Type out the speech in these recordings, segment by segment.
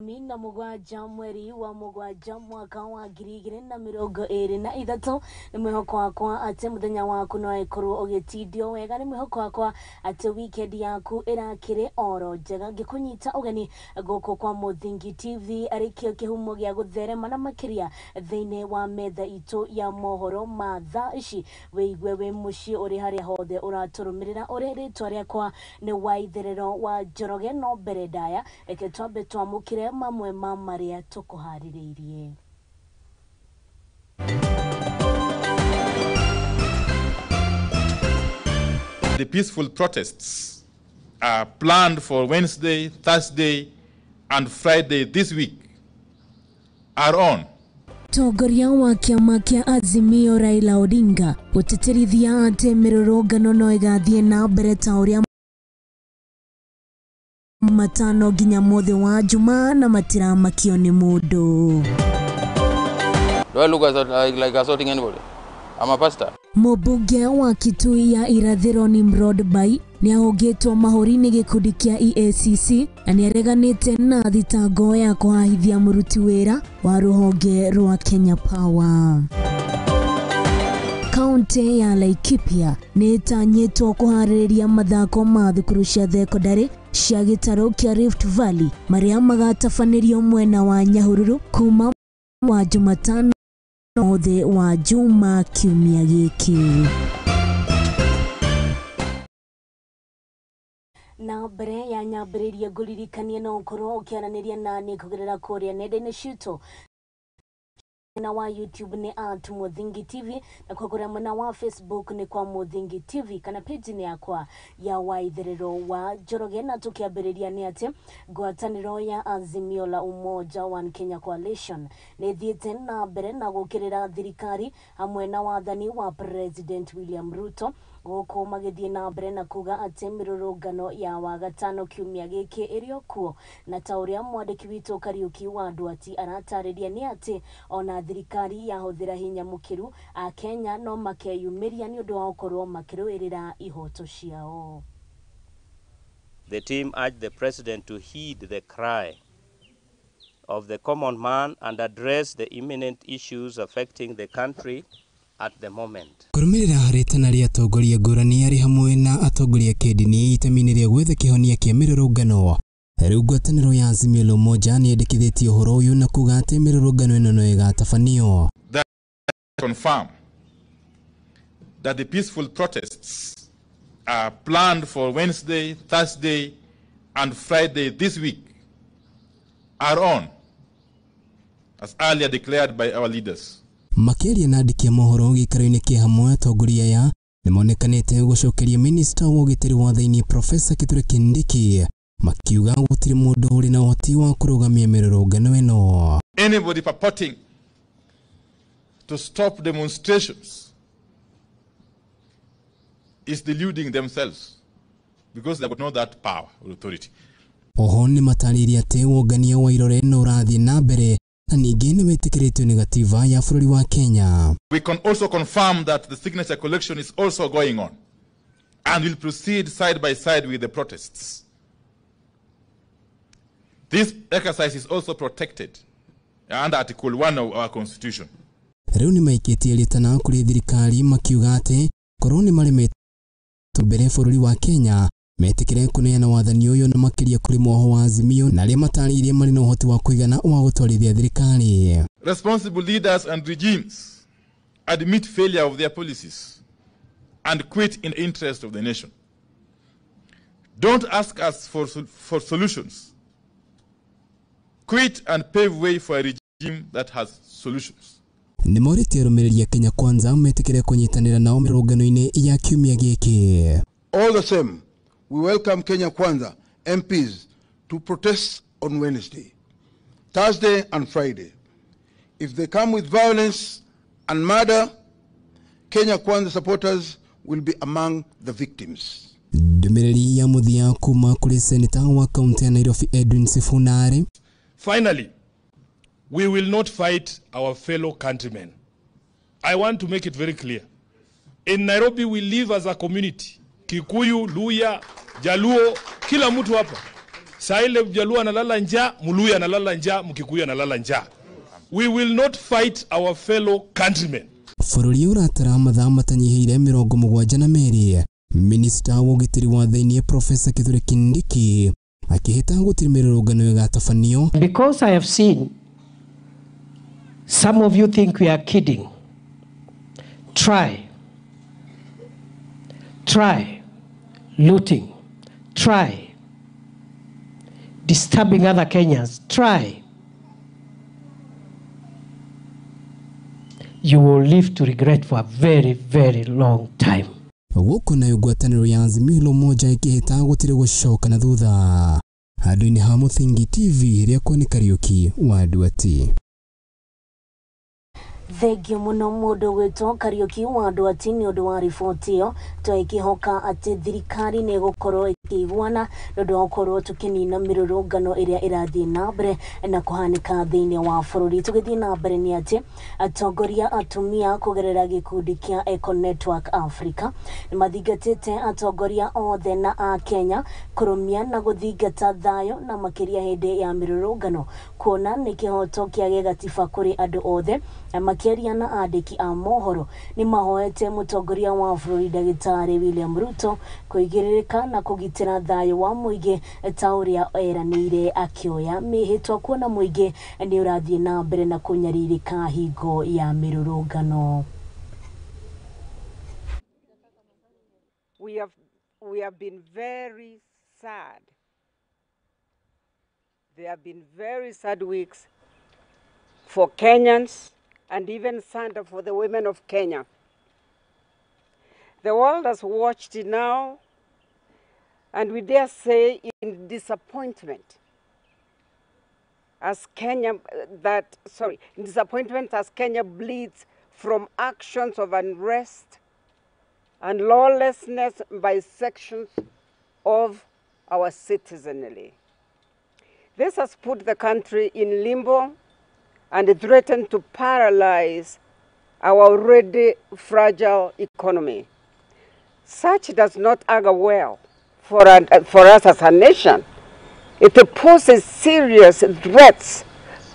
17 mweri wa 7 mwaka wa 2023. Nĩ mwĩhoko wakwa atĩ mũthenya waku no ĩkorwo ũgĩtindio wega. Nĩ mwĩhoko wakwa atĩ weekend yaku ĩrakĩrĩ oro njega. Ngĩkũnyita ũgeni gũkũ kwa Mũthingi TV arĩ kĩo kĩhumo gĩa gũtherema na makĩria thĩinĩ wa metha itũ ya mohoro ma thaa ici. Wĩigue wĩ mũciĩ ũrĩ harĩa hothe ũratũrũmĩrĩra ũrĩ, rĩtwa rĩakwa nĩ Waitherero wa Njoroge. No mbere ndaya reke twambe twamũkĩre mamwe ma marĩa tũkũharĩrĩirie. The peaceful protests are planned for Wednesday, Thursday, and Friday this week are on. Tongoria wa kĩama kĩa Azimio Raila Odinga gũtĩtĩrithia atĩ mĩrũrũngano no ĩgathiĩ na mbere ta ũrĩa matano nginya mũthĩ wa Jumaa na matiramakio nĩ mũndũ. Do I look as like assaulting anybody? I'm a pastor. Mũmbunge wa Kitui ya Irathĩro Nimrod Bai nĩahũngĩtwo mahũri nĩ gĩkundi kĩa EACC na nĩareganĩte na thitango ya kũhahithia mũruti wĩra wa rũhonge rwa Kenya Power. Kaunti ya Laikipia nĩ ĩtanyĩtwo kũharĩrĩria mathako ma thukuru cia thekondarĩ cia gĩtarũ kĩa Rift Valley marĩa magatabanĩrio mwena wa Nyahururu kuma wa Jumatano mũthĩ wa Juma kiumia gĩkĩ. Na mbere ya nyambĩrĩrie ngũririkanie no ũkorwo ũkĩaranĩria naniĩ kũgerera kũrĩa nenda-inĩ citũ. Mwena wa YouTube nĩ at Mũthingi TV na kwa kũrĩa mwena wa Facebook nĩ kwa Mũthingi TV kana page-inĩ yakwa ya Waitherero wa Njoroge. Na tũkĩambĩrĩria nĩ atĩ ngwatanĩro ya Azimio la Umoja One Kenya Coalition nĩ ĩthiĩte na mbere na gũkĩrĩra thirikari hamwe na wathani wa President William Ruto gũkũ magĩthiĩ na mbere na kuga atĩ mĩrũrũngano ya wagatano kiumia gĩkĩ ĩrĩ o kuo. Na ta ũrĩa mwandĩki witũ Kariũki wa Ndwati aratarĩria nĩ atĩ ona thirikari yahũthĩra hinya mũkĩru Akenya no makeyumĩria nĩ ũndũ wa gũkorwo makĩrũĩrĩra ihoto ciao. The team urged the president to heed the cry of the common man and address the imminent issues affecting the country at the moment. Kũrũmĩrĩra rĩtana rĩa atongoria ngũrani arĩ hamwe na atongoria kĩndini itemi-inĩ rĩa gwetha kĩhonia kĩa mĩrũrũngano. Rĩu ngwatanĩro ya Azimio la Umoja nĩyendekithĩtie ũhoro ũyũ na kuga atĩ mĩrũrũngano ĩno no ĩgatabanio. That confirm that the peaceful protests are planned for Wednesday, Thursday, and Friday this week are on, as earlier declared by our leaders. Makĩaria na andĩki a mohoro gĩikaro-inĩ kĩa hamwe atongoria aya nĩmonekanĩte gũcokeria minista wa ũgitĩri wa thĩinĩ Professor Kithure Kindiki makiuga gũtirĩ mũndũ ũrĩ na ũhoti wa kũrũgamia mĩrũrũngano ĩno. Anybody purporting to stop demonstrations is deluding themselves because they have not that power or authority. Oho nĩmatarĩirie atĩ wongania wa irore no ũrathiĩ na mbere na ningĩ nĩwĩtĩkĩrĩtio nĩ gatiba ya bũrũri wa Kenya. We can also confirm that the signature collection is also going on and will proceed side by side with the protests. This exercise is also protected under Article 1 of our Constitution. Rĩu nĩmaikĩtie rĩtana kũrĩ thirikari makiuga atĩ korwo nĩmaremetwo mbere bũrũri wa Kenya metĩkĩre kũneana wathani ũyũ na makĩria kũrĩ mwoho wa Azimio na arĩa matarĩirie marĩ na ũhoti wa kũigana wa gũtwarithia thirikari. Responsible leaders and regimes admit failure of their policies and quit in the interest of the nation. Don't ask us for solutions. Quit and pave way for a regime that has solutions. Nĩmorĩtie arũmĩrĩri a Kenya Kwanza metĩkĩre kũnyitanĩra nao mĩrũrũngano-inĩ ya kiumia gĩkĩ. All the same, we welcome Kenya Kwanza MPs to protest on Wednesday, Thursday and Friday. If they come with violence and murder, Kenya Kwanza supporters will be among the victims. Ndũmĩrĩri ya mũthia kuma kũrĩ seneta wa kaunti ya Nairobi Edwin Sifuna. Finally, we will not fight our fellow countrymen. I want to make it very clear. In Nairobi, we live as a community. Kikuyu, Luya, Jaluo, kila mtu hapa. Saa ile Mjaluo analala njaa, Mluhya analala njaa, Mkikuyu analala njaa. We will not fight our fellow countrymen. Bũrũri ũratara mathaa matanyihĩire 72. Minista wa ũgitĩri wa thĩiniĩ Professor Kithure Kindiki akĩhĩta gũtirĩ mĩrũrũngano ĩgatabanio. Because I have seen some of you think we are kidding. Try looting, try disturbing other Kenyans, try. You will live to regret for a very, very long time. Gũkũ nayo ngwatanĩro ya Azimio la Umoja ĩkĩhĩta gũtirĩ gũcoka na thutha. Handũ-inĩ ha Mũthingi TV rĩakwa nĩ Kariũki wa Nduati. Thengio mũno mũndũ gwĩtwo Kariũki wa Nduati nĩ ũndũ wa riboti ĩyo. Twĩkĩhoka atĩ thirikari nĩ ĩgũkorwo ĩkĩiguana nĩ ũndũ wa gũkorwo tũkĩnina mĩrũrũngano ĩrĩa ĩrathiĩ na mbere na kũhanĩka thĩinĩ wa bũrũri. Tũgĩthiĩ na mbere nĩ atĩ atongoria atumia kũgerera gĩkundi kĩa Eco Network Africa nĩ mathingatĩte atongoria othe na a Kenya kũrũmia na gũthingata thayũ na makĩria hĩndĩ ya mĩrũrũngano, kuona nĩ kĩhoto kĩa gĩgatiba kũrĩ andũ othe. Na makĩaria na andĩki a mohoro nĩ mahoete mũtongoria wa bũrũri ndagĩtarĩ William Ruto kũigĩrĩrĩka na kũgitĩra thayũ wa mũingĩ ta ũrĩa eranĩire akĩoya mĩhĩtwa, kuona mũingĩ nĩ ũrathiĩ na mbere na kũnyarirĩka hingo ya mĩrũrũngano. We have been very sad. There have been very sad weeks for Kenyans and even sadder for the women of Kenya. The world has watched it now, and we dare say in disappointment, as Kenya in disappointment as Kenya bleeds from actions of unrest and lawlessness by sections of our citizenry. This has put the country in limbo and threatened to paralyze our already fragile economy. Such does not augur well for us as a nation. It poses serious threats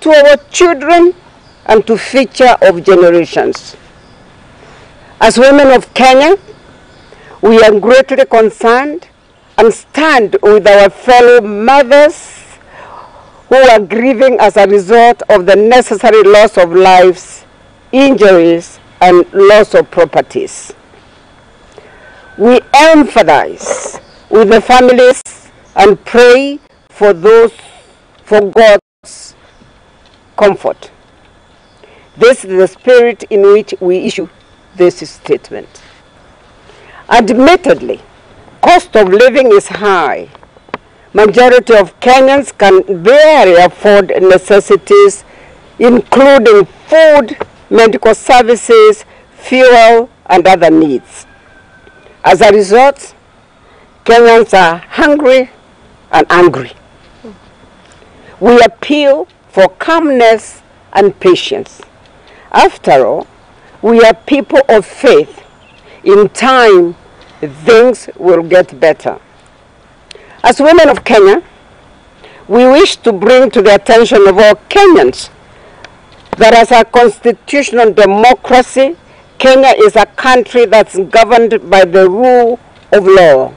to our children and to future of generations. As women of Kenya, we are greatly concerned and stand with our fellow mothers who are grieving as a result of the necessary loss of lives, injuries, and loss of properties. We empathize with the families and pray for God's comfort. This is the spirit in which we issue this statement. Admittedly, cost of living is high. Majority of Kenyans can barely afford necessities, including food, medical services, fuel, and other needs. As a result, Kenyans are hungry and angry. We appeal for calmness and patience. After all, we are people of faith. In time, things will get better. As women of Kenya, we wish to bring to the attention of all Kenyans that as a constitutional democracy, Kenya is a country that's governed by the rule of law.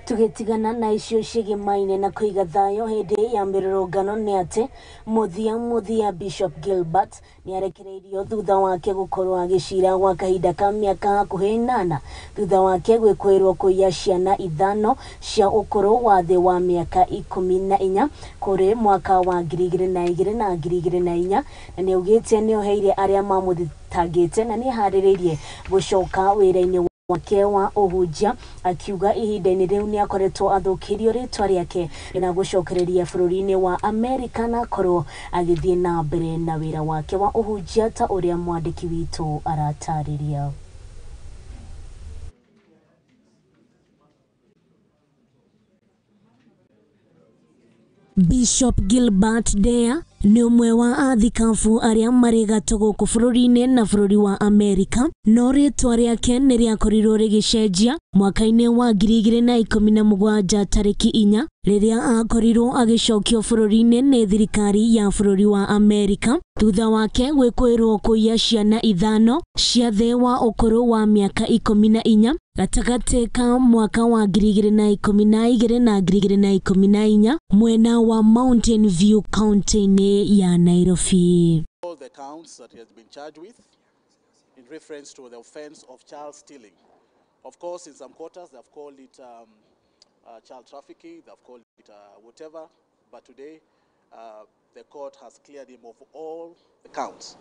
Tũgĩtigana na icio ciĩgĩmaine na kũiga thayũ hĩndĩ ya mĩrũrũngano nĩ atĩ mũthia Bishop Gilbert nĩ arekereirio thutha wake gũkorwo agĩcira gwa kahinda ka mĩaka hakuhĩ 8 thutha wake gwĩkũĩrwo kũiya ciana 5 cia ũkũrũ wa thĩ wa mĩaka 14 kũrĩ mwaka wa 2002 na 2004, na nĩ augĩte nĩ oheire arĩa mamũthitangĩte na nĩ aharĩrĩirie gũcoka wĩra-inĩ wake wa ũhunjia, akiuga ihinda-inĩ rĩu nĩ akoretwo athũkĩirio rĩtwa rĩake na gũcokereria bũrũri-inĩ wa Amerika na akorwo agĩthiĩ na mbere na wĩra wake wa ũhunjia ta ũrĩa mwandĩki witũ aratarĩria. Bishop Gilbert Deya Nĩ ũmwe wa athikabu arĩa marĩ gatũ gũkũ bũrũri-inĩ na bũrũri wa Amerika, no rĩtwa rĩake nĩ rĩakorirwo rĩgĩcenjia mwaka-inĩ wa 2017 tarĩki 4 rĩrĩa akorirwo agĩcokio bũrũri-inĩ nĩ thirikari ya bũrũri wa Amerika thutha wake gwĩkũĩrwo kũiya ciana 5 cia thĩ wa ũkũrũ wa mĩaka 14 gatagatĩ ka mwaka wa 2012 na 2014 mwena wa Mountain View County-inĩ ya Nairobi. All the counts that he has been charged with in reference to the offense of child stealing. Of course, in some quarters they have called it child trafficking, they have called it whatever, but today the court has cleared him of all the counts.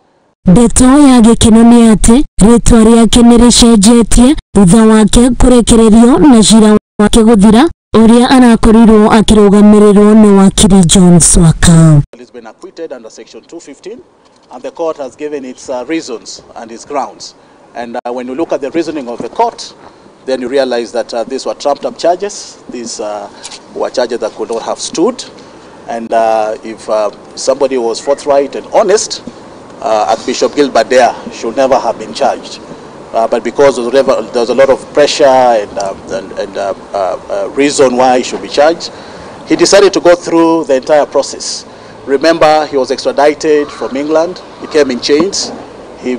Ndeto ya gĩkeno nĩ atĩ rĩtwa rĩake nĩ rĩcenjetie thutha wake kũrekererio na cira wake gũthira ũrĩa arakorirwo akĩrũgamĩrĩrwo nĩ wakiri John Swaka. He's been acquitted under section 215 and the court has given its reasons and its grounds. And when you look at the reasoning of the court, then you realize that these were trumped up charges. These were charges that could not have stood. And if somebody was forthright and honest, Archbishop Gilbert Deya should never have been charged. But because there was a lot of pressure and reason why he should be charged, he decided to go through the entire process. Remember, he was extradited from England. He came in chains. He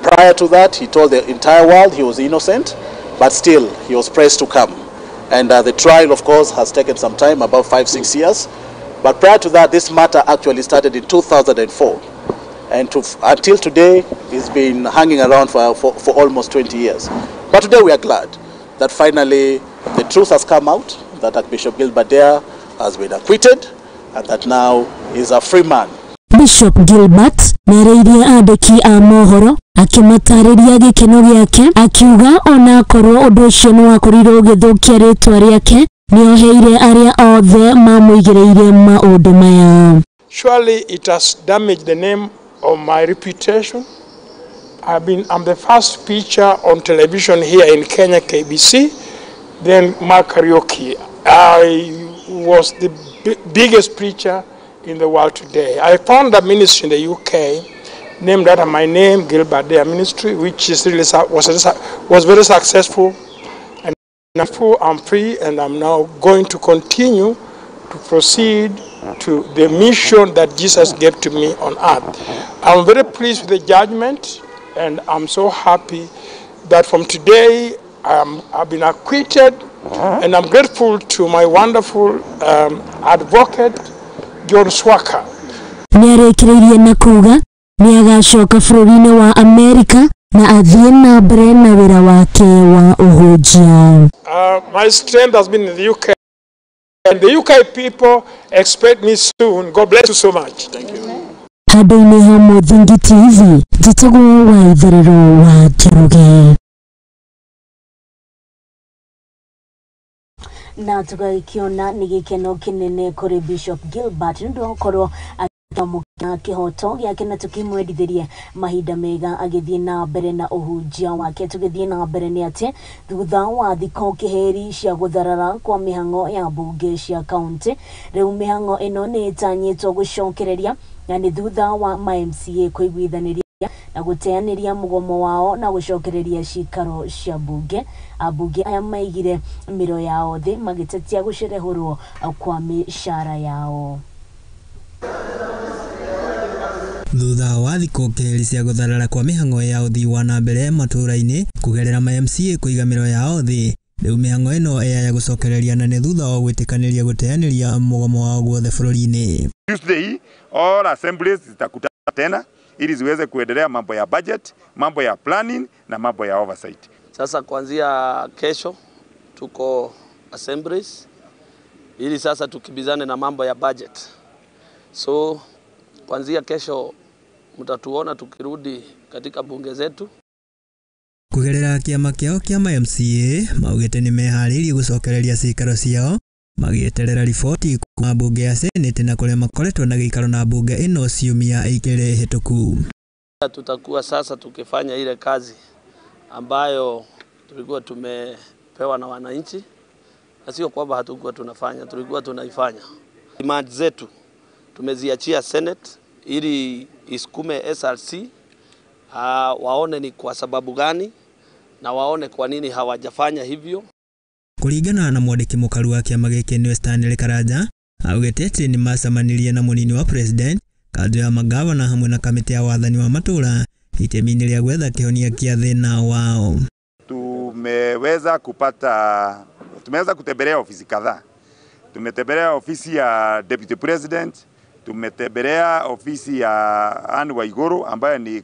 prior to that, he told the entire world he was innocent, but still he was pressed to come. And the trial, of course, has taken some time, about 5-6 years. But prior to that, this matter actually started in 2004. And until today, it's been hanging around for almost 20 years. But today we are glad that finally the truth has come out, that Archbishop Gilbert Deya has been acquitted, and that now he's a free man. Bishop Gilbert nĩarĩirie andĩki a mohoro akĩmatarĩria gĩkeno gĩake akiuga ona akorwo ũndũ ũcio nĩ wakorirwo ũgĩthũkia rĩtwa rĩake nĩoheire arĩa othe mamũigĩrĩire maũndũ maya. Surely it has damaged the name of my reputation. I'm the first preacher on television here in Kenya, KBC, then Mark Kariuki. I was the biggest preacher in the world today. I found a ministry in the UK named after my name, Gilbert Deya Ministry, which is really was very successful. And I'm free, and I'm now going to continue to proceed to the mission that Jesus gave to me on earth. I'm very pleased with the judgment, and I'm so happy that from today I've been acquitted, and I'm grateful to my wonderful advocate, John Swaka. Nĩarĩkĩrĩirie na kuga nĩagacoka bũrũri-inĩ wa Amerika na athiĩ na mbere na wĩra wake wa ũhunjia. My strength has been in the UK, and the UK people expect me soon. God bless you so much. Thank you. Handũ-inĩ ha Mũthingi TV, njĩtagwo wa Itherero wa Njoroge. Na tũgagĩkĩona nĩ gĩkeno kĩnene kũrĩ Bishop Gilbert nĩ ũndũ wa gũkorwo akĩamũkĩra kĩhoto gĩake na tũkĩmwendithĩrie mahinda mega agĩthiĩ na mbere na ũhunjia wake. Tũgĩthiĩ na mbere nĩ atĩ thutha wa thikũ kĩheri cia gũtharara kwa mĩhang'o ya mbunge cia kaunti, rĩu mĩhang'o ĩno nĩ ĩtanyĩtwo gũcokereria na nĩ thutha wa ma MCA kũiguithanĩria na gũteanĩria mũgomo wao na gũcokereria cikaro cia mbunge. Ambunge aya maigire mĩro yao thĩ magĩtetia gũcerehũrwo kwa mĩcara yao. Thutha wa thikũ kĩheri cia gũtharara kwa mĩhang'o ya ũthii wa na mbere matũũra-inĩ kũgerera ma MCA kũiga mĩro yao thĩ, rĩu mĩhang'o ĩno ya gũcokereria na nĩ thutha wa gwĩtĩkanĩria gũteanĩria mũgomo wao guothe bũrũri-inĩ. Tuesday all assemblies zitakutana tena ili ziweze kuendelea mambo ya budget, mambo ya planning na mambo ya oversight. Sasa kuanzia kesho tuko assemblies ili sasa tukibizane na mambo ya budget. So kuanzia kesho mtatuona tukirudi katika bunge zetu. Kugerera kiama kiao kia MCA maugite ni meharĩirie gũcokereria cikaro ciao magĩeterera riboti kuma bunge ya Senate na kũrĩa makoretwo na gĩikaro na bunge ĩno ciumia igĩrĩ hĩtũku. Tutakuwa sasa tukifanya ile kazi ambayo tulikuwa tumepewa na wananchi, na sio kwamba hatukuwa tunafanya, tulikuwa tunaifanya. Demand zetu Tumeziachia Senate ili isukume SRC waone ni kwa sababu gani na waone kwa nini hawajafanya hivyo. Kuringana na mwandĩki mũkaru wa kĩama gĩkĩ nĩwe Stanley Karanja augĩte atĩ nĩ macemanirie na mũnini wa president, kanjũ ya magavana hamwe na kamĩtĩ ya wathani wa matũra itemi-inĩ rĩa gwetha kĩhonia kĩa thĩna wao. Tumeweza kutembelea ofisi kadhaa. Tumetembelea ofisi ya Deputy President, tumetembelea ofisi ya Anne Waiguru ambaye ni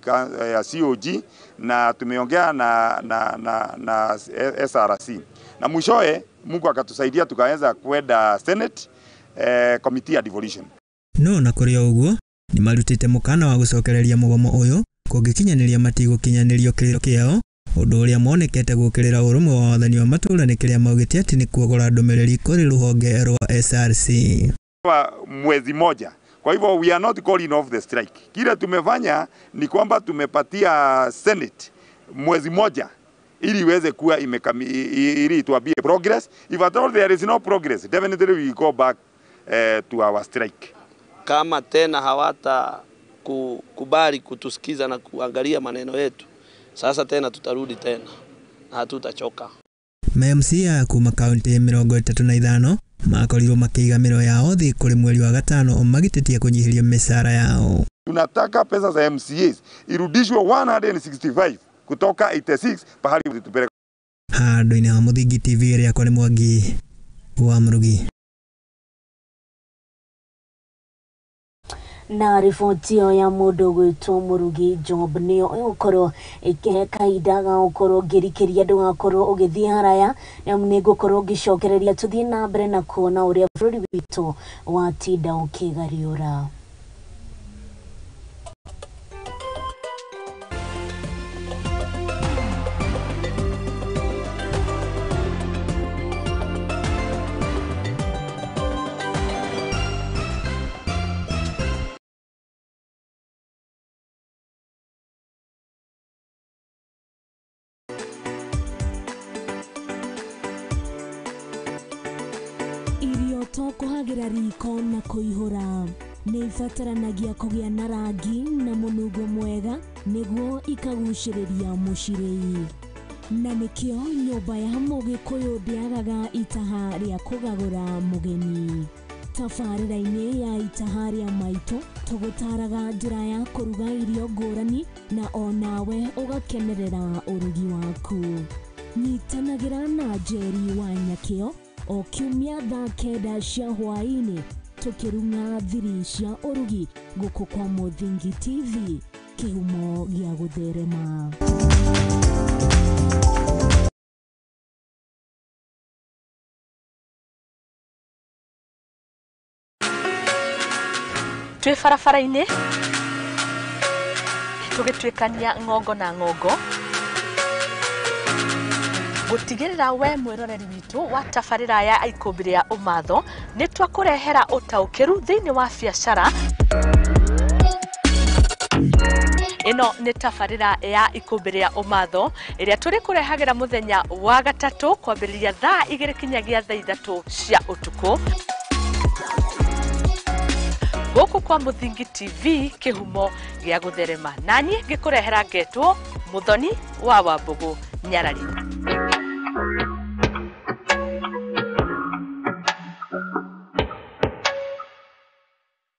ya COG, na tumeongea na SRC. Na mwishowe Mungu akatusaidia tukaweza kwenda Senate Committee ya Devolution. No na kũrĩ o ũguo nĩ marutĩte mũkana wa gũcokereria mũgomo ũyũ kũngĩkinyanĩria matigũkinyanĩrio kĩrĩro kĩao, ũndũ ũrĩa monekete gũkĩrĩra ũrũmwe wa wathani wa matũra nĩ kĩrĩa maugĩte atĩ nĩ kuogora ndũmĩrĩri kũrĩ rũhonge rwa SRC. Mwezi moja. Kwa hivyo we are not calling off the strike. Kile tumefanya ni kwamba tumepatia Senate mwezi moja ili iweze kuwa ili ituambie progress. If at all there is no progress, definitely we go back to our strike. Kama tena hawata kukubali kutusikiza na kuangalia maneno yetu, sasa tena tutarudi tena na hatutachoka. MCA kuma kaunti 35 makorirwo makiiga mĩro yao thĩ kũrĩ mweri wa gatano magĩtetia kũnyihĩrio mĩcara yao. Tunataka pesa za MCAs irudishwe 165 kutoka 86 pahali tupeleka. Handũ-inĩ ha Mũthingi TV ĩrĩa kwa nĩ Mwangi wa Mũrugi. Na riboti ĩyo ya mũndũ gwĩtwo Mũrugi Job nĩyo ĩgũkorwo ĩkĩhe kahinda ga gũkorwo ngĩrikĩria ndũgakorwo ũgĩthiĩ haraya, nĩamu nĩngũkorwo ngĩcokereria tũthiĩ na mbere na kuona ũrĩa bũrũri witũ watinda ũkĩgariũra. Kuhagira riko na kuihura nĩ ibataranagia kũgĩa na rangi na mũnungo mwega nĩguo ikagucĩrĩria mũcirĩi, na nĩkĩo nyũmba ya Mũgĩkũyũ ndĩagaga itaha rĩa kũgagũra mũgeni. Tabarĩra-inĩ ya itaha rĩa maitũ tũgũtaraga njĩra ya kũruga irio ngũrani na onawe ũgakenerera ũrugi waku. Nyitanagĩra na Njeri wa Nyakĩo o kiumia thaa 9 cia hwaĩ-inĩ tũkĩrung'a thiri cia ũrugi gũkũ kwa Mũthingi TV, kĩhumo gĩa gũtherema. Twĩ barabara-inĩ tũgĩtuĩkania ng'ongo na ng'ongo gũtigĩrĩra we mwĩroreri witũ wa tabarĩra ya Ikũmbĩ rĩa Ũmatho nĩ twakũrehera ũtaũkĩru thĩinĩ wa biacara. Ĩno nĩ tabarĩra ya Ikũmbĩ rĩa Ũmatho ĩrĩa tũrĩkũrehagĩra mũthenya wa gatatũ kwambĩrĩria thaa 2 kinyagia thaa 3 cia ũtukũ gũkũ kwa Mũthingi TV, kĩhumo gĩa gũtherema. Naniĩ ngĩkũrehera ngetwo Mũthoni wa Wambũgũ Nyarari.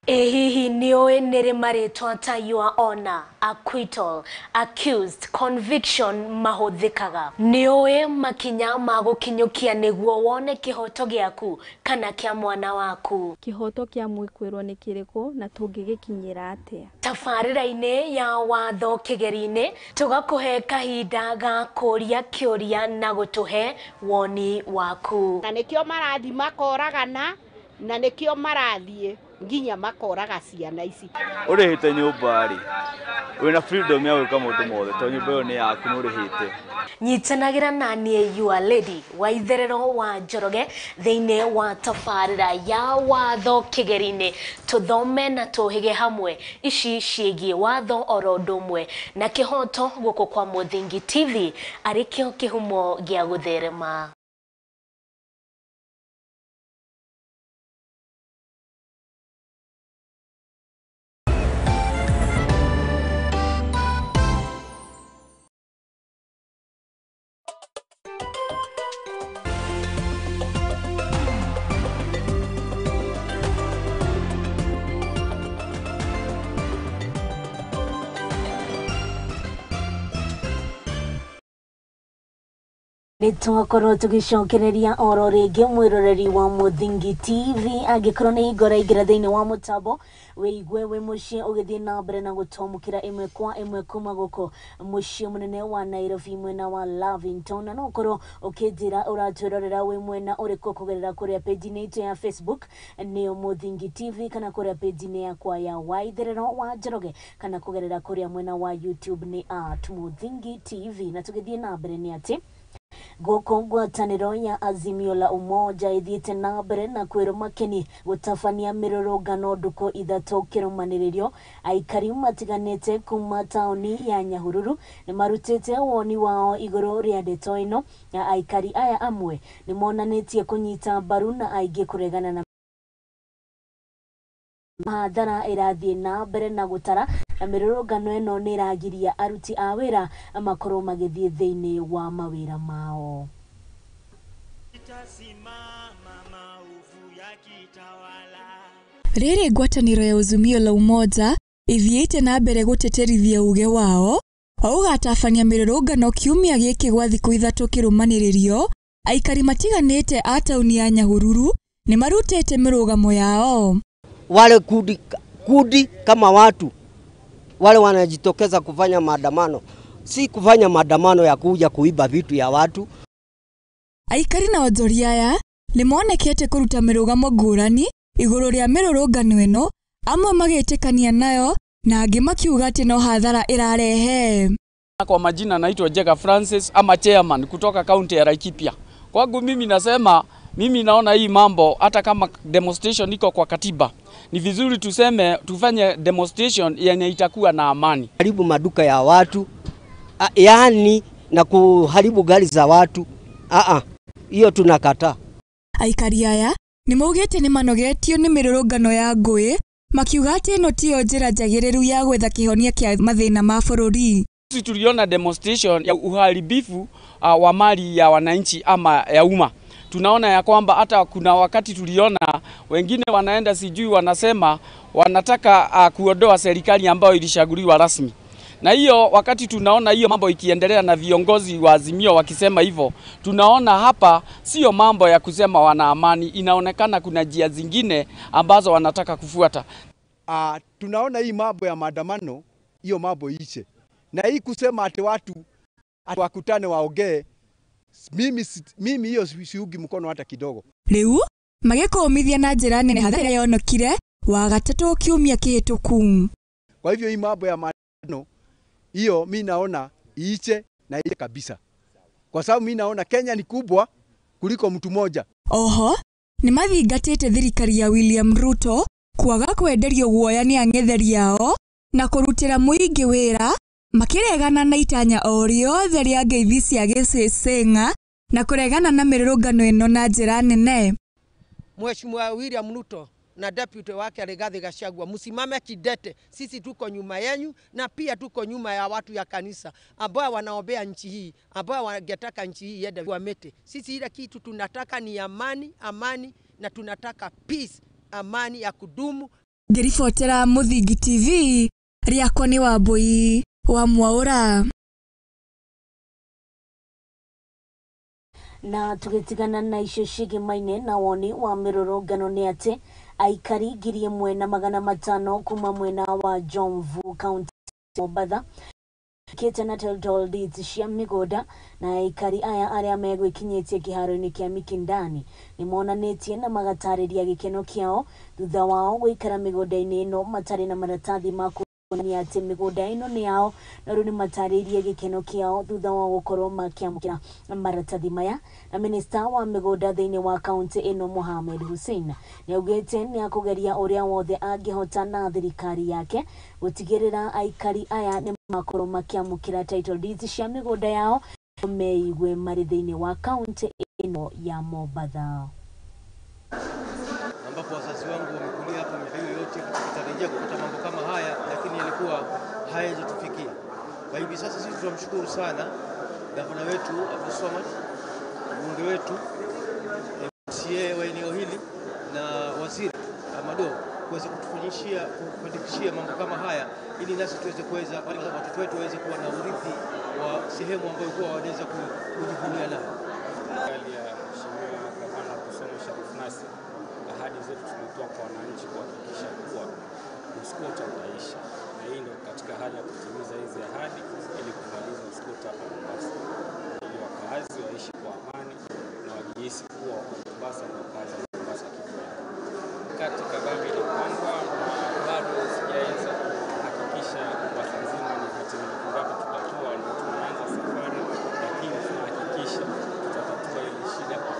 Ĩ hihi nĩũĩ nĩrĩ marĩtwa ta your honor, acquittal, accused, conviction mahũthĩkaga? Nĩũĩ makinya ma gũkinyũkia nĩguo wone kĩhoto gĩaku kana kĩa mwana waku? Kĩhoto kĩa mwĩkwĩrwo nĩ kĩrĩkũ na tũngĩgĩkinyĩra atĩa? Tabarĩra-inĩ ya watho kĩgeri-inĩ tũgakũhe kahinda ga kũria kĩũria na gũtũhe woni waku. Na nĩkĩo marathiĩ makoragana, na nĩkĩo marathiĩ nginya makoraga ciana ici. Ũrĩhĩte nyũmba rĩ, wĩna freedom ya gwĩka maũndũ mothe tondũ nyũmba ĩyo nĩ yaku nĩ ũrĩhĩte. Nyitanagĩra na niĩ your lady wa itherero wa Njoroge thĩinĩ wa tabarĩra ya watho kĩgeri-inĩ, tũthome na tũhĩge hamwe ici ciĩgiĩ watho oro ũndũ ũmwe na kĩhoto gũkũ kwa Mũthingi TV arĩ kĩo kĩhumo gĩa gũtherema. Nĩ twakorwo tũgĩcokereria oro rĩngĩ mwĩroreri wa Mũthingi TV. Angĩkorwo nĩ hingo ũraingĩra thĩinĩ wa mũtambo, wĩigue wĩ mũciĩ ũgĩthiĩ na mbere na gũtwamũkĩra ĩmwe kwa ĩmwe kuma gũkũ mũciĩ mũnene wa Nairobi, mwena wa Lavington, na no ũkorwo ũkĩnjĩra ũratwĩrorera wĩ mwena ũrĩkũ kũgerera kũrĩa page-inĩ itũ ya Facebook, nĩyo Mũthingi TV, kana kũrĩa page-inĩ yakwa ya Waitherero wa Njoroge, kana kũgerera kũrĩa mwena wa YouTube nĩ @MũthingiTV. Na tũgĩthiĩ na mbere nĩ atĩ gũkũ ngwatanĩro ya Azimio la Umoja ĩthiĩte na mbere na kwĩrwo makeni gũtabania mĩrũrũngano ndukũ 3 kĩrũmanĩrĩrio. Aikari matiganĩte kuma taũni ya Nyahururu nĩ marutĩte woni wao igũrũ rĩa ndeto ĩno, na aikari aya amwe nĩ monanĩtie kũnyita mbaru na aingĩ kũregana na hathara ĩrathiĩ na mbere na gũtara, na mĩrũrũngano ĩno nĩ ĩragiria aruti a wĩra makorwo magĩthiĩ thĩinĩ wa mawĩra mao. Rĩrĩ ngwatanĩro ya Azimio la Umoja ĩthiĩte na mbere gũtĩtĩrithia uge wao wa gũgatabania mĩrũrũngano kiumia gĩkĩ gwa thikũ 3 kĩrũmanĩrĩrio. Aikari matiganĩte a taũni ya Nyahururu nĩ marutĩte mĩrũgamo yao. Wale kundi, kundi kama watu wale wanajitokeza kufanya maandamano, si kufanya maandamano ya kuja kuiba vitu ya watu. Aikari na onjoria aya nĩ monekete kũruta mĩrũgamo ngũrani igũrũ rĩa mĩrũrũngano ĩno, amwe magĩtĩkania nayo na angĩ makiuga atĩ no hathara ĩrarehe. Kwa majina naitwa Jega Francis ama chairman kutoka kaunti ya Laikipia. Kwangu mimi nasema, mimi naona hii mambo hata kama demonstration iko kwa katiba, ni vizuri tuseme tufanye demonstration yenye itakuwa na amani. Haribu maduka ya watu, yaani na kuharibu gari za watu, hiyo tunakataa. Aikari aya nĩ maugĩte nĩ manogetio nĩ mĩrũrũngano ya ngũĩ, makiuga atĩ ĩno tiyo njĩra njagĩrĩru ya gwetha kĩhonia kĩa mathĩna ma bũrũri. Sisi tuliona demonstration ya uharibifu wa mali ya wananchi ama ya umma. Tunaona ya kwamba hata kuna wakati tuliona wengine wanaenda sijui wanasema wanataka kuondoa serikali ambayo ilishaguliwa rasmi. Na hiyo wakati tunaona hiyo mambo ikiendelea na viongozi wa Azimio wakisema hivyo, tunaona hapa sio mambo ya kusema wana amani, inaonekana kuna njia zingine ambazo wanataka kufuata. Tunaona hii mambo ya maandamano, hiyo mambo iishe. Na hii kusema ati watu wakutane waongee, mimi hiyo siugi mkono hata kidogo. Rĩu magĩkũmithia na njĩra nene hathara yonokire Wagatatũ kiumia kĩhĩtũku. Kwa hivyo hii mambo ya maandamano hiyo mimi naona iiche na iiche kabisa. Kwa sababu mimi naona Kenya ni kubwa kuliko mtu mmoja. Oho nĩ mathingatĩte thirikari ya William Ruto kwaga kwenderio guoya nĩ ang'etheri ao na kũrutĩra mũingĩ wĩra, makĩregana na itanya o rĩothe rĩa ngeithi cia gĩcĩcĩng'a na kũregana na mĩrũrũngano ĩno na njĩra nene. Mheshimiwa William Ruto na deputy wake Rigathi Gachagua, msimame kidete. Sisi tuko nyuma yenu na pia tuko nyuma ya watu ya kanisa ambao wanaombea nchi hii, ambao wangetaka nchi hii iende kwa mete. Sisi ile kitu tunataka ni amani, amani, na tunataka peace, amani ya kudumu. Ngĩribotera Mũthingi TV, rĩakwa nĩ Wambui wa Mwaũra. Na tũgĩtigana na icio ciĩgĩmaine na woni wa mĩrũrũngano nĩ atĩ aikari 1500 kuma mwena wa Jomvu kaunti Mombatha kĩte na title deeds cia mĩgũnda, na aikari aya arĩa megwĩkinyĩtie kĩharo-inĩ kĩa Mikindani nĩ monanĩtie na magatarĩria gĩkeno kĩao thutha wao gũikara mĩgũnda-inĩ ĩno matarĩ na maratathi ma kuonania atĩ mĩgũnda ĩno nĩ yao, na rĩu nĩ matarĩirie gĩkeno kĩao thutha wa gũkorwo makĩamũkĩra maratathi maya. Na minista wa mĩgũnda thĩinĩ wa kaunti ĩno Mohamed Hussein nĩ augĩte nĩ akũgeria ũrĩa wothe angĩhota na thirikari yake gũtigĩrĩra aikari aya nĩ makorwo makĩamũkĩra title deeds cia mĩgũnda yao meigue marĩ thĩinĩ wa kaunti ĩno ya Mombatha. Ambapo wazazi wangu wamekulia hapa miaka hiyo yote tukitarajia kupata mambo kama haya, lakini yalikuwa hayajatufikia. Kwa hivi sasa sisi tunamshukuru sana gavana wetu Abdul Swamad, mbunge wetu, MCA wa eneo hili na waziri Amado kuweza kutufanikishia mambo kama haya ili nasi tuweze kuweza watoto wetu waweze kuwa na urithi wa sehemu ambayo kwa wanaweza kujivunia nayo. Serikali ya Mheshimiwa Gavana Abdulswamad Sharif Nassir, ahadi zetu tulitoa kwa wananchi kuhakikisha kuwa uskota utaisha, na hii ndio katika hali ya kutimiza hizi ahadi ili kumaliza uskota hapa Mombasa, ili wakazi waishi kwa amani na wajihisi kuwa wako Mombasa na wakazi wa Mombasa kikweli. Katika kambi inapangwa na bado sijaweza kuhakikisha Mombasa nzima ni hatimiliki ngapi tutatoa, ndio tunaanza safari, lakini tunahakikisha tutatatua hili shida kwa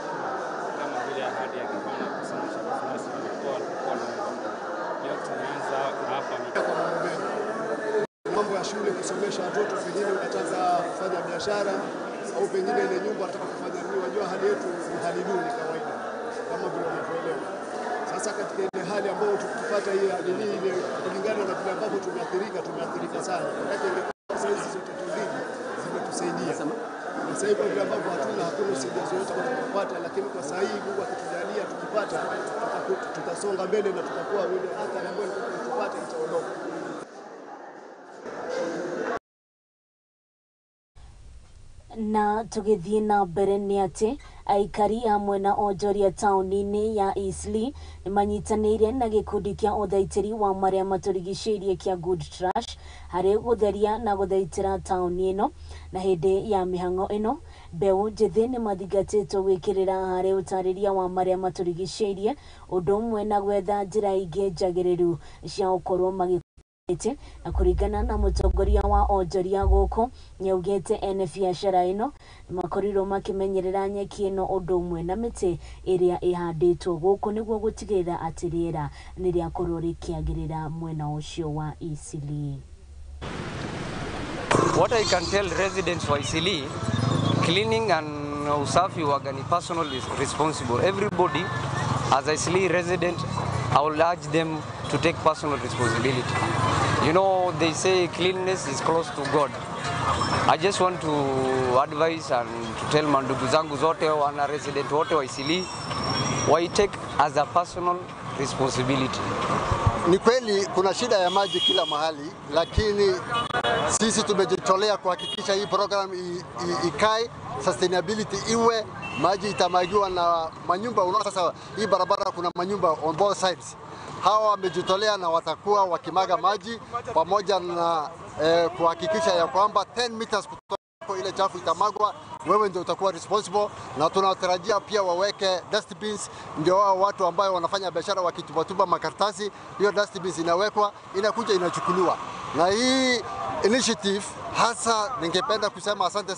kama vile ahadi ya Gavana Abdulswamad Sharif Nassir alikuwa anaomba. Leo tumeanza hapa kwa mambo mengi, mambo ya shule, kusomesha watoto, pengine unataka kufanya biashara au pengine ile nyumba unataka kufanya nini. Unajua hali yetu ni hali duni kawaida, kama vile unavyoelewa. Sasa katika ile hali ambayo tukipata hii hali ile, kulingana na vile ambavyo tumeathirika sana. Wakati ingekuwa sasa hizi zote mbili zimetusaidia. Na sasa hivi vile ambavyo hakuna usaidizi wote ambao tunapata, lakini kwa sasa hivi Mungu akitujalia tukipata tutasonga mbele na tutakuwa ile athari ambayo tupata itaondoka. Na tugithie na mbere ni ati aikari hamwe na onjoria taũni-inĩ ya Eastleigh nĩmanyitanĩire na gĩkundi kĩa ũthaitĩri wa marĩa matũrigicĩirie kĩa Good Trash harĩ gũtheria na gũthaitĩra taũni ĩno. Na hĩndĩ ya mĩhang'o ĩno mbeũ njĩthĩ nĩmathingatĩtwo gwĩkĩrĩra harĩ ũtarĩria wa marĩa matũrigicĩirie, ũndũ ũmwe na gwetha njĩra ingĩ njagĩrĩru cia gũkorwo magĩ. Na kũringana na mũtongoria wa onjoria gũkũ nĩaugĩte ene biacara ĩno makorirwo makĩmenyerera nyeki ĩno ũndũ ũmwe na mĩtĩ ĩrĩa ĩhandĩtwo gũkũ nĩguo gũtigĩrĩra atĩ rĩera nĩrĩakorwo rĩkĩagĩrĩra mwena ũcio wa Eastleigh. What I can tell residents wa Eastleigh, cleaning and usafi waga ni personal is responsible. Everybody as a Eastleigh resident, I will urge them to take personal responsibility. You know, they say cleanliness is close to God. I just want to advise and to tell mandugu zangu zote, wana resident wote wa Eastleigh, why take as a personal responsibility. Ni kweli kuna shida ya maji kila mahali, lakini sisi tumejitolea kuhakikisha hii program ikae, sustainability iwe, maji itamagiwa na manyumba. Unaona sasa hii barabara kuna manyumba on both sides. Hawa wamejitolea na watakuwa wakimaga maji pamoja na kuhakikisha ya kwamba 10 meters kutoka ile chafu itamagwa, wewe ndio utakuwa responsible. Na tunatarajia pia waweke dustbins, ndio wao watu ambao wanafanya biashara wakitupatupa makaratasi, hiyo dustbins inawekwa, inakuja inachukuliwa. Na hii initiative hasa ningependa kusema asante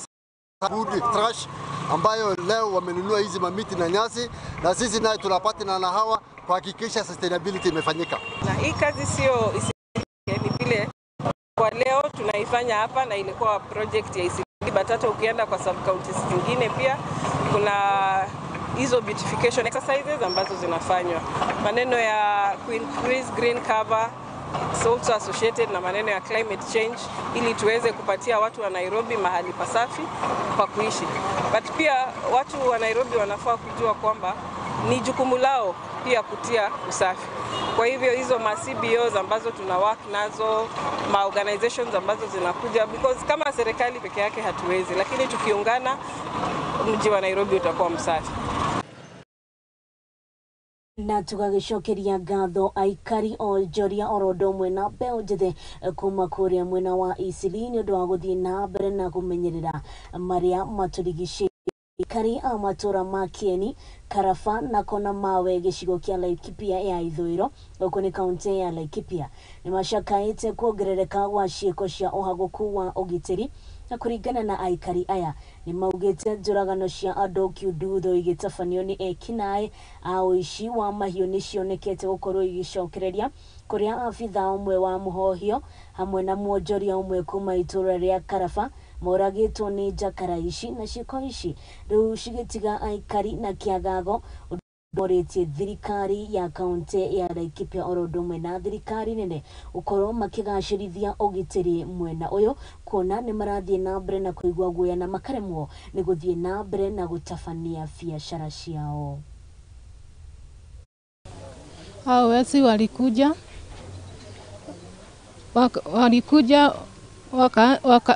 Good Trash ambayo leo wamenunua hizi mamiti na nyasi, na sisi naye tunapatana na hawa kuhakikisha sustainability imefanyika. Na hii kazi sio ni vile kwa leo tunaifanya hapa, na ilikuwa project ya Eastleigh, but hata ukienda kwa sub counties zingine pia kuna hizo beautification exercises ambazo zinafanywa. Maneno ya increase green cover it's also associated na maneno ya climate change, ili tuweze kupatia watu wa Nairobi mahali pasafi pa kuishi. But pia watu wa Nairobi wanafaa kujua kwamba ni jukumu lao pia kutia usafi. Kwa hivyo hizo ma CBOs ambazo tuna work nazo, ma organizations ambazo zinakuja, because kama serikali peke yake hatuwezi, lakini tukiungana mji wa Nairobi utakuwa msafi. Na tugagicokeria ngatho aikari onjoria oro ũndũ ũmwe na mbeũ njĩthĩ kuma kũrĩa mwena wa Eastleigh nĩ ũndũ wa gũthiĩ na mbere na kũmenyerera marĩa matũrigicĩirie. Aikari a matũra ma Kieni, Karaba na Kona Mawe gĩcigo kĩa Laikipia ya ithũĩro gũkũ nĩ kaunti ya Laikipia nĩmacakaĩte kuongerereka gwa ciĩko cia ũhagũku wa ũgitĩri. Na kũringana na aikari aya nĩmaugĩte njũragano cia andũ kiundutho igĩtabanio nĩ ekinaĩ a ũici wa mahiũ nĩcionekete gũkorwo igĩcokereria, kũrĩa abithaa ũmwe wa mũhohio hamwe na mwonjoria ũmwe kuma itũra rĩa Karaba moragĩtwo nĩ njakara ici, na ciĩko ici rĩu cigĩtiga aikari na kĩagago morĩtie thirikari ya kaunti ya Laikipia oro ũndũ ũmwe na thirikari nene gũkorwo makĩgacĩrithia ũgitĩri mwena ũyũ, kuona nĩ marathiĩ na mbere na kũigua guoya na makaremwo nĩ gũthiĩ na mbere na gũtabania biacara ciao. Hao wezi walikuja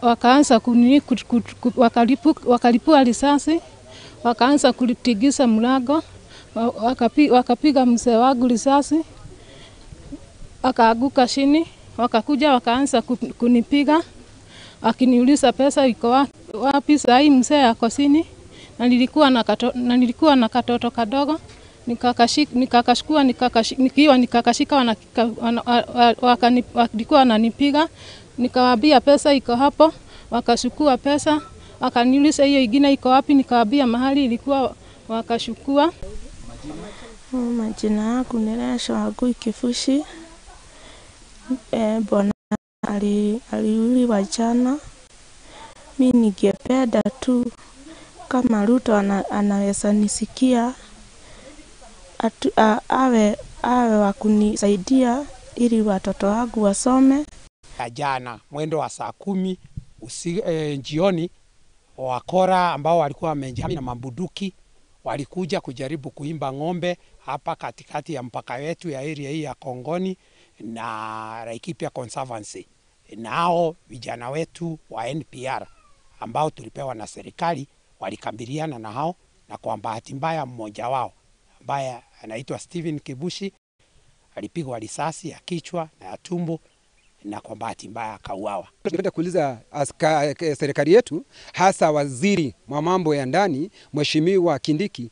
wakaanza wakalipua risasi, Wakaanza kulitigisa mlango, wakapiga mzee wangu risasi, akaanguka chini. Wakakuja wakaanza kunipiga, wakiniuliza pesa iko wapi. Saa hii mzee ako chini, na nilikuwa na katoto kadogo, nikakashika walikuwa wananipiga. Nikawaambia pesa iko hapo, wakachukua pesa, wakaniuliza hiyo ingine iko wapi, nikawaambia mahali ilikuwa, wakachukua. Majina yangu ni Resha Wangui Kifushi. Bwana aliuliwa jana. Mi ningependa tu kama Ruto anaweza nisikia, awe wa kunisaidia ili watoto wangu wasome. Jana mwendo wa saa 10 jioni, wakora ambao walikuwa wamejihami na mabunduki walikuja kujaribu kuimba ng'ombe hapa katikati ya mpaka wetu ya area hii ya Kongoni na Laikipia Conservancy. Nao vijana wetu wa NPR ambao tulipewa na serikali walikabiliana na hao, na kwa bahati mbaya mmoja wao ambaye anaitwa Steven Kibushi alipigwa risasi ya kichwa na ya tumbo, na kwa bahati mbaya akauawa. Tungependa kuuliza serikali yetu, hasa waziri wa mambo ya ndani Mheshimiwa Kindiki,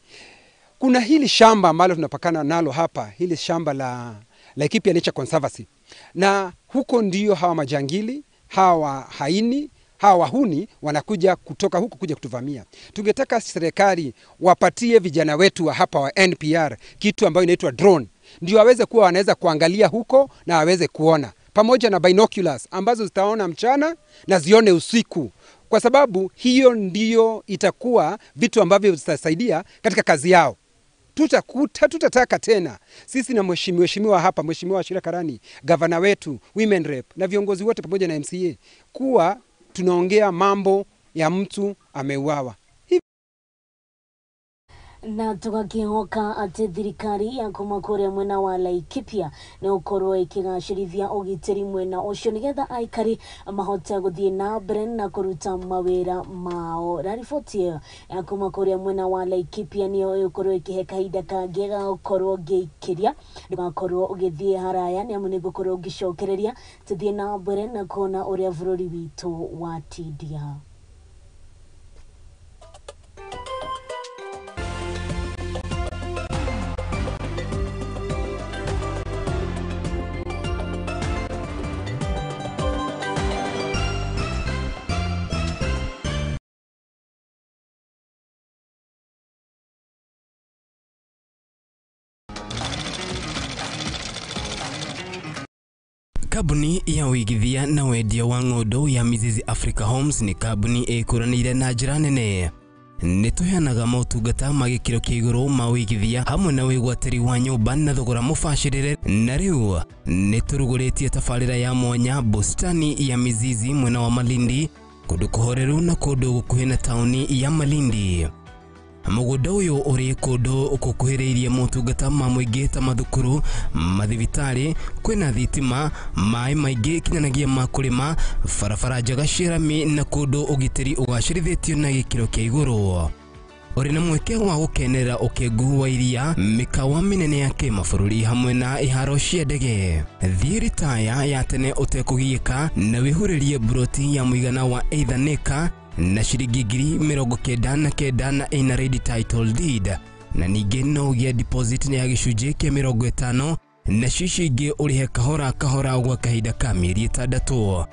kuna hili shamba ambalo tunapakana nalo hapa, hili shamba la Laikipia Nature Conservancy, na huko ndio hawa majangili, hawa haini, hawa wahuni wanakuja kutoka huko kuja kutuvamia. Tungetaka serikali wapatie vijana wetu wa hapa wa NPR kitu ambayo inaitwa drone, ndio waweze kuwa wanaweza kuangalia huko na waweze kuona, pamoja na binoculars ambazo zitaona mchana na zione usiku, kwa sababu hiyo ndiyo itakuwa vitu ambavyo zitasaidia katika kazi yao. Tutataka tena sisi na mheshimiwa hapa, Mheshimiwa Shira Karani, gavana wetu, women rep na viongozi wote pamoja na MCA, kuwa tunaongea mambo ya mtu ameuawa. Na tugakihoka ati thirikari ya kuma kuria mwena wa Laikipia ni ukorwo ikigacĩrithia ũgitĩri mwena ũcio nigetha aikari mahote gũthiĩ na mbere na kũruta mawĩra mao. Na riboti ĩyo ya kuma kuria mwena wa Laikipia niyo ĩgũkorwo ĩkĩhe kahinda kangĩ ga gũkorwo ngĩikĩria, ndũgakorwo ũgĩthiĩ haraya nĩ amu nĩngũkorwo ngĩcokereria tũthiĩ na mbere na kuona ũrĩa bũrũri witũ watindia. Kambuni ya ũigithia na wendia wa ng'ũndũ ya Mizizi Africa Homes ni kambuni ĩkũranĩire na njĩra nene. Nĩ tũheanaga motungata ma gĩkĩro kĩa igũrũ ma ũigithia hamwe na wĩgwatĩri wa nyũmba na thogora mũbacĩrĩre, na rĩu nĩ tũrugũrĩtie tabarĩra ya mwanya bustani ya Mizizi mwena wa Malindi, kũndũ kũhoreru na kũndũ gũkuhĩ na taũni ya Malindi. Mũgũnda ũyũ ũrĩ kũndũ gũkuhĩrĩirie motungata ma mũingĩ ta mathukuru, mathibitarĩ, kwĩna thitima, maĩ maingĩ kinyanagĩa ma kũrĩma, barabara njega cia rami na kũndũ ũgitĩri ũgacĩrithĩtio na gĩkĩro kĩa igũrũ. Ũrĩ na mweke wa gũkenerera ũkengu wa iria, mĩkawa mĩnene ya kĩmabũrũri hamwe na iharo cia ndege. Thiĩ ritaya ya tene ũtekũgiĩka na wĩhurĩrie mburoti ya mũigana wa either na ciringi 99,000 na ina ready title deed, na ningĩ no ũgĩe deposit ya gĩcunjĩ kĩa 50 na cicio ingĩ ũrĩhe kahora kahora gwa kahinda ka mĩeri 6.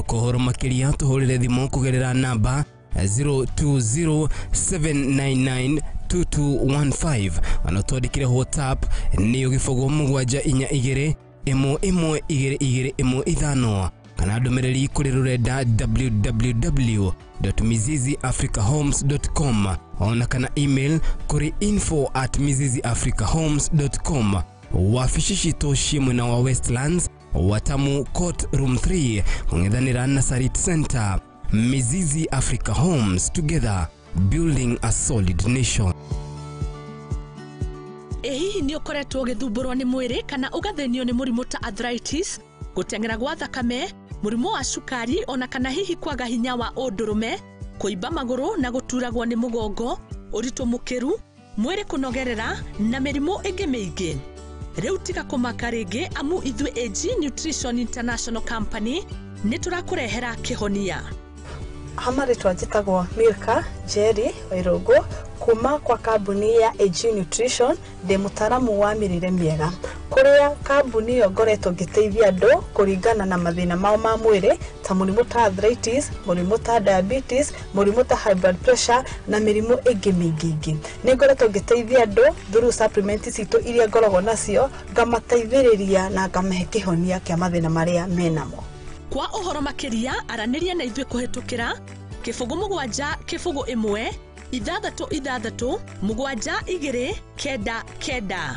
Kũhoro makĩria tũhũrĩre thimũ kũgerera namba 0207992215 ona twandĩkĩre WhatsApp nĩyo 0742 11 22 15 kana ndũmĩrĩri kũrĩ rũrenda www.miziziafricahomes.com ona kana email kũrĩ info@miziziafricahomes.com. Wabici citũ ciĩ mwena wa Westlands, Watamu Court Room 3, kũng'ethanĩra na Sarit Center. Mizizi Africa Homes, together building a solid nation. Ĩ hihi nĩ ũkoretwo ũgĩthumbũrwo nĩ mwĩrĩ kana ũgathĩnio nĩ mũrimũ ta arthritis, gũteng'era gwa thakame, mũrimũ wa cukari ona kana hihi kwaga hinya wa ũndũrũme, kũimba magũrũ na gũturagwo nĩ mũgongo, Ũritũ mũkĩru, mwĩrĩ kũnogerera na mĩrimũ ĩngĩ mĩingĩ. Rĩu tiga kũmaka rĩngĩ amu ithuĩ AG Nutrition International Company nĩ tũrakũrehera kĩhonia. Ha marĩtwa njĩtagwo Milka Njeri Wairũngũ kuma kwa kambuni ya AG Nutrition, ndĩ mũtaaramu wa mĩrĩre mĩega kũrĩa kambuni ĩyo ngoretwo ngĩteithia andũ kũringana na mathĩna mao ma mwĩrĩ ta mũrimũ ta arthritis, mũrimũ ta diabetes, mũrimũ ta high blood pressure na mĩrimũ ĩngĩ mĩingĩ ĩngĩ. Nĩ ngoretwo ngĩteithia andũ through supplement citũ iria ngoragwo nacio, ngamateithĩrĩria na ngamahe kĩhonia kĩa mathĩna marĩa menamo. Kwa ũhoro makĩria aranĩria na ithuĩ kũhĩtũkĩra 07 01 6 6 7 2 9 9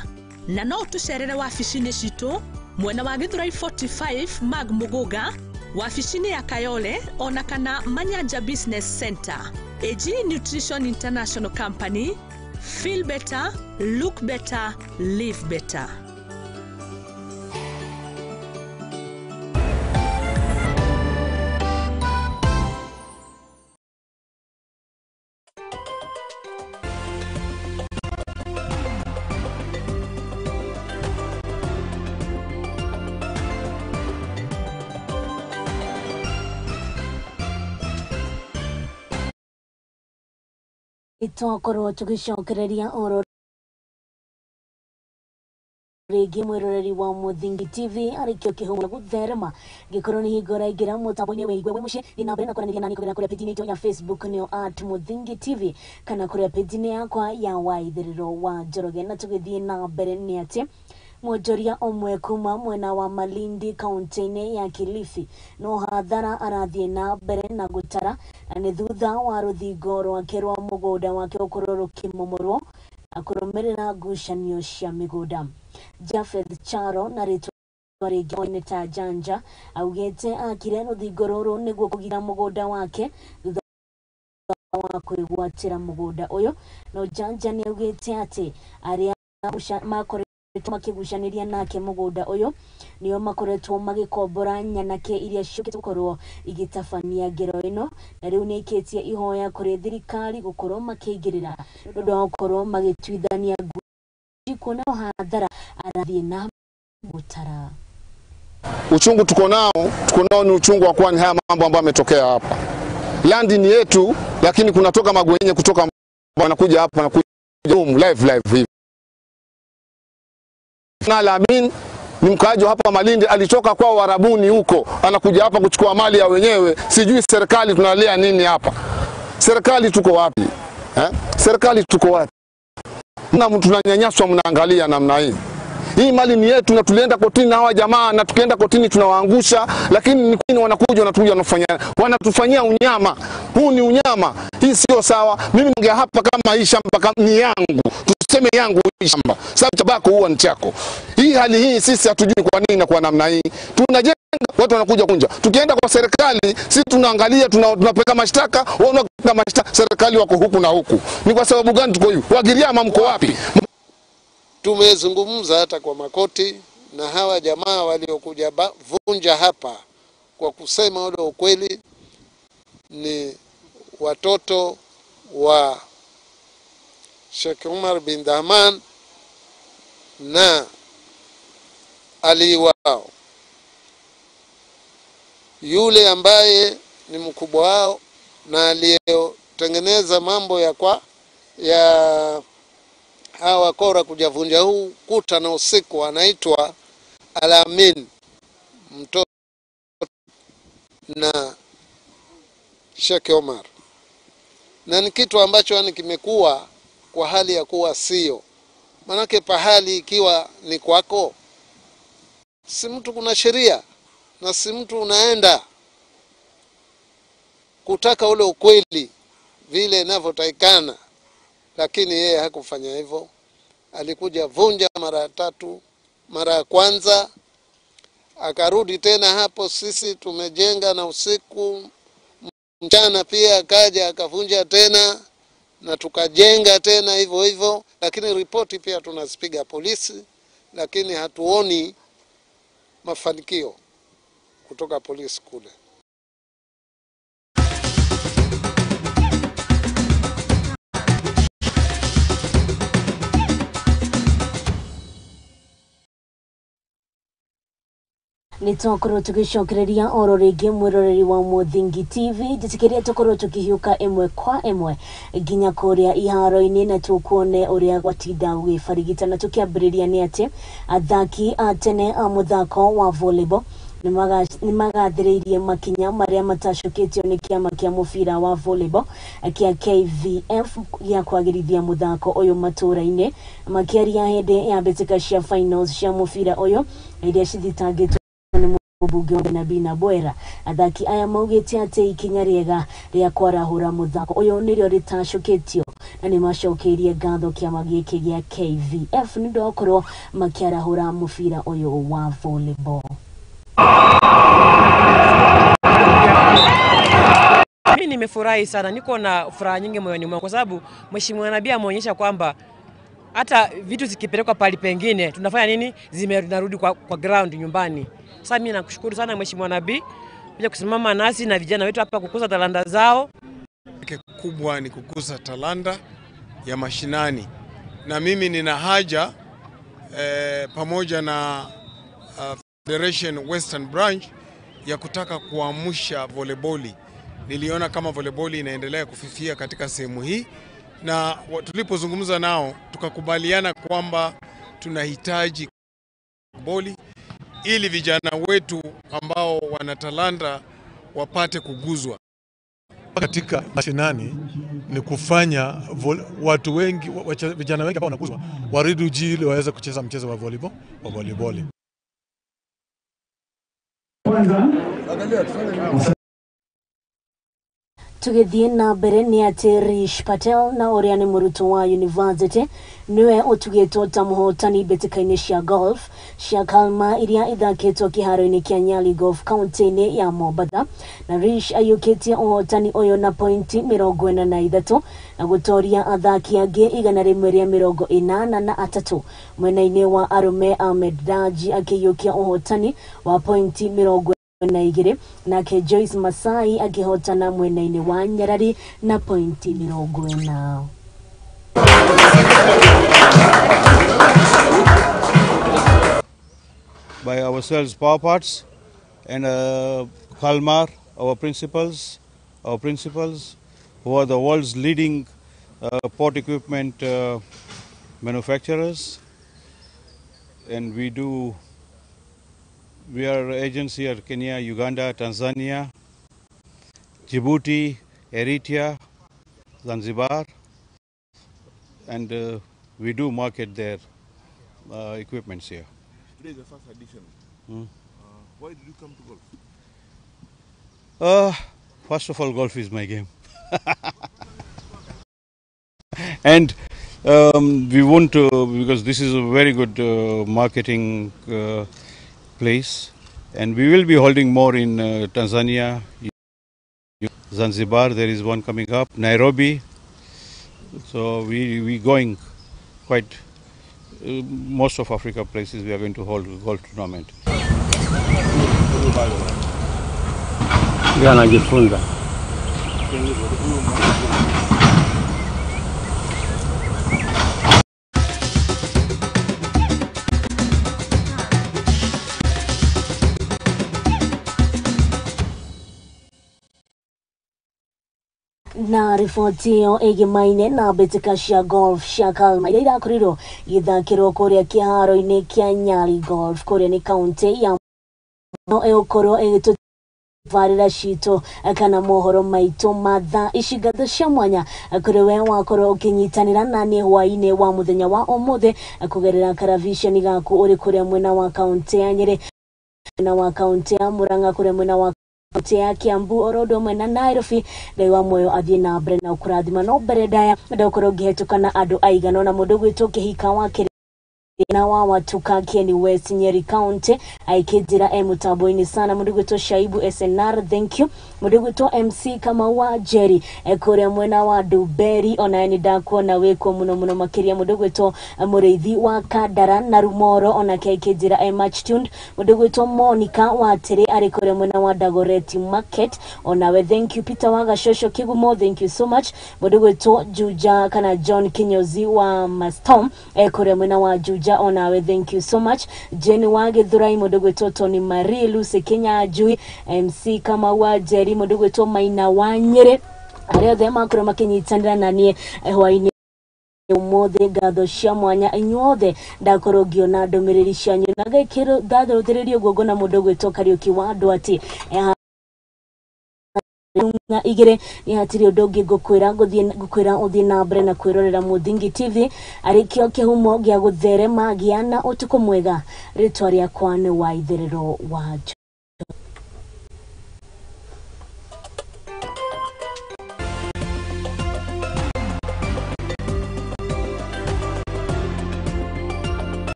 na no tũcerere wabici-inĩ citũ mwena wa Githurai 45 Mag Muguga, wabici-inĩ ya Kayole ona kana Manyanja Business Center. AG Nutrition International Company, feel better, look better, live better. Twakorwo tugicokereria oro rĩngĩ mwĩroreri wa Mũthingi TV arĩkĩo kĩhumo gũtherema ngĩkorwo nĩ hingo ũraingĩra mũtambo-inĩ wĩigue wĩ mũciĩ thiĩ na mbere na kwaranĩria nani kũgerera kũrĩa page-inĩ itũ ya Facebook nĩyo @Mũthingi TV kana kũrĩa page-inĩ yakwa ya Waithĩrĩro wa Njoroge. Na tũgĩthiĩ na mbere nĩ atĩ mwonjoria ũmwe kuma mwena wa Malindi kaunti-inĩ ya Kilifi no hathara arathiĩ na mbere na gũtara, na nĩ thutha wa rũthingo rwake rwa mũgũnda wake gũkorwo rũkĩmomorwo na kũrũmĩrĩra ngucanio cia mĩgũnda. Japheth Charo na rĩtwa rĩngĩ oĩkaine ta Janja augĩte akire rũthingo rũrũ nĩguo kũgitĩra mũgũnda wake thutha wa kwĩgwatĩra mũgũnda ũyũ. No Janja nĩ augĩte atĩ arĩa makoretwo makĩgucanĩria nake mũgũnda ũyũ nĩo makoretwo magĩkombora nyanake iria ciũkĩte gũkorwo igĩtabania ngero ĩno, na rĩu nĩ aikĩtie ihoya kũrĩ thirikari gũkorwo makĩingĩrĩra nĩ ũndũ wa gũkorwo magĩtuithania ngũĩ kuona hathara arathiĩ na gũtara. Uchungu tuko nao ni uchungu wa kwani haya mambo ambayo yametokea hapa. Landi ni yetu, lakini kunatoka magwenye kutoka wanakuja hapa wanakuja live hivi. Na Lamin ni mkaaji hapa Malindi, alitoka kwa Warabuni huko, anakuja hapa kuchukua mali ya wenyewe. Sijui serikali tunalia nini hapa. Serikali tuko wapi? Serikali tuko wapi? Na tunanyanyaswa, mnaangalia namna hii. Hii mali ni yetu na tulienda kotini na hawa jamaa, na tukienda kotini tunawaangusha, lakini ni wanakuja wanatufanyia unyama. Huu ni unyama. Hii sio sawa. Mimi ninge hapa kama hii shamba kama ni yangu, tuseme yangu hii shamba. Sababu tabako huwa ni chako. Hii hali hii sisi hatujui kwa nini na kwa namna hii. Tunajenga, watu wanakuja kunja. Tukienda kwa serikali, sisi tunaangalia, tunapeka mashtaka, wao wanapeka mashtaka, serikali wako huku na huku. Ni kwa sababu gani tuko hivi? Wagiriama mko wapi? Tumezungumza hata kwa makoti na hawa jamaa waliokuja vunja hapa, kwa kusema ule ukweli ni watoto wa Sheikh Umar bin Dahman na Ali wao, yule ambaye ni mkubwa wao na aliyotengeneza mambo ya kwa ya hawa kora kujavunja huu kuta na usiku, anaitwa Alamin, mtoto na Sheikh Omar. Na ni kitu ambacho yani kimekuwa kwa hali ya kuwa sio, manake pahali ikiwa ni kwako, si mtu kuna sheria na si mtu unaenda kutaka ule ukweli vile inavyotakikana. Lakini yeye hakufanya hivyo. Alikuja vunja mara tatu, mara ya kwanza akarudi tena hapo, sisi tumejenga na usiku mchana pia akaja akavunja tena na tukajenga tena hivyo hivyo. Lakini ripoti pia tunazipiga polisi, lakini hatuoni mafanikio kutoka polisi kule. Nĩ twakorwo tũgĩcokereria oro rĩngĩ mwĩroreri wa Mũthingi TV, njĩtĩkĩria tũkorwo tũkĩhiũka ĩmwe kwa ĩmwe nginya kũrĩa iharo-inĩ na tũkuone ũrĩa gwatinda gũgĩbarigita. Na tũkĩambĩrĩria nĩ atĩ athaki a tene a mũthako wa volleyball nĩmagathĩrĩirie makinya marĩa matacũkĩtio nĩ kĩama kĩa mũbira wa volleyball kĩa KVF gĩa kwagĩrithia mũthako ũyũ matũra-inĩ, makĩaria hĩndĩ ya mbĩtĩka cia finals cia mũbira ũyũ iria cithitangĩtwo nĩ mũmbunge wa Nabii na Bwera. Athaki aya maugĩte atĩ ikinya rĩega rĩa kwarahũra mũthako ũyũ nĩrĩo rĩtacũkĩtio na nĩmacokeirie ngatho kĩama gĩkĩ gĩa KVF nĩ ũndũ wa gũkorwo makĩarahũra mũbira ũyũ wa volleyball. Mimi nimefurahi sana, niko na furaha nyingi moyoni mwangu kwa sababu Mheshimiwa Nabii ameonyesha kwamba hata vitu zikipelekwa pali pengine tunafanya nini, zimerudi kwa ground nyumbani. Sasa mimi nakushukuru sana Mheshimiwa Nabii kuja kusimama nasi na vijana wetu hapa kukuza talanta zao. Kubwa ni kukuza talanta ya mashinani, na mimi nina haja pamoja na Federation Western Branch ya kutaka kuamsha volleyball. Niliona kama volleyball inaendelea kufifia katika sehemu hii, na tulipozungumza nao tukakubaliana kwamba tunahitaji boli ili vijana wetu ambao wana talanta wapate kuguzwa. Katika mashinani ni kufanya watu wengi, vijana wengi ambao wanakuzwa warudi ili waweze kucheza mchezo wa volleyball, wa volleyball. Tugĩthiĩ na mbere nĩ atĩ Rish Patel na ũrĩa nĩ mũrutwo wa university nĩwe ũtugĩtwo ta mũhotani mbĩtĩka-inĩ cia golf cia Kalma iria ithakĩtwo kĩharo-inĩ kĩa Nyali Golf kaunti-inĩ ya Mombatha. Na Rish aiyũkĩtie ũhotani ũyũ na pointi 43 na gũtoria athaki angĩ 183. Mwena-inĩ wa arũme Ahmed Daji akĩiyũkia ũhotani wa pointi 42, nake Joyce Masai akĩhotana mwena-inĩ wa Nyarari na pointi 40. By ourselves Power Parts and Kalmar, our principals who are the world's leading port equipment manufacturers, and we are agents here Kenya, Uganda, Tanzania, Djibouti, Eritrea, Zanzibar, and we do market their equipments here. Today is the first edition. Why did you come to golf? First of all, golf is my game. And we want to, because this is a very good marketing place, and we will be holding more in Tanzania, Zanzibar, there is one coming up, Nairobi. So we going quite most of Africa places we are going to hold golf tournament. Anajifunza. Na riboti ĩyo ĩgĩmaine na mbĩtĩka cia golf cia Kalma iria irakorirwo igĩthakĩrwo kũrĩa kĩharo-inĩ kĩa Nyali Golf kũrĩa nĩ kaunti ya no ĩgũkorwo ĩgĩtũbarĩra citũ kana mohoro maitũ ma thaa ici. Ngatho cia mwanya kũrĩ we wakorwo ũkĩnyitanĩra na niĩ hwaĩ-inĩ wa mũthenya wa ũmũthĩ kũgerera karaviceni gaku ũrĩ kũrĩa mwena wa kaunti ya Nyĩrĩ, mwena wa kaunti ya Murang'a, kũrĩa mwena wa kaunti ya Kiambu oro ũndũ ũmwe na Nairobi. Ngai wa muoyo athiĩ na mbere na ũkũrathima. No mbere ndaya ndagũkorwo ngĩhetũka na andũ aigana ũna mũndũ gwĩtwo Kĩhika wa na wa Watuka Kieni West Nyeri County aikĩnjĩra e mũtambo-inĩ sana. Mũndũ gwĩtwo Shaibu SNR, thank you. Mũndũ gwĩtwo MC Kamau wa Jerry kũrĩa mwena wa Nduberi, onawe nĩ ndakuona wĩkuo mũno mũno makĩria. Mũndũ gwĩtwo Mũrĩithi wa Kandara na Rumoro, onake aikĩnjĩra e much tuned. Mũndũ gwĩtwo Monica wa Tĩrĩ arĩ kũrĩa mwena wa Dagoretti Market, onawe thank you. Peter wa Gashosho Kigumo, thank you so much. Mũndũ gwĩtwo Juja kana John Kinyozi wa Mastom kũrĩa mwena wa Juja. Juja, onawe thank you so much. Jane wa Githurai, mũndũ gwĩtwo Tony Marie, Lucy Kinyanjui, MC Kamau wa Njeri, mũndũ gwĩtwo Maina wa Nyĩrĩ, arĩa othe makorwo makĩnyitanĩra na niĩ hwainĩ umuthi. Ngatho cia mwanya inyuothe, ndakorwo ngiona ndũmĩrĩri cianyu na ngekĩrwo ndathũthĩrĩria ũguo ngona mũndũ gwĩtwo Kariũki wa andũ ati na igĩrĩ. Nĩ hatirĩ ũndũ ũngĩ ngũkwĩra, ngũkwĩra ũthiĩ na mbere na kwĩrorera Mũthingi TV arĩ kĩo kĩhumo gĩa gũtherema. Gĩa na ũtukũ mwega. Rĩtwa rĩakwa nĩ Waitherero wa.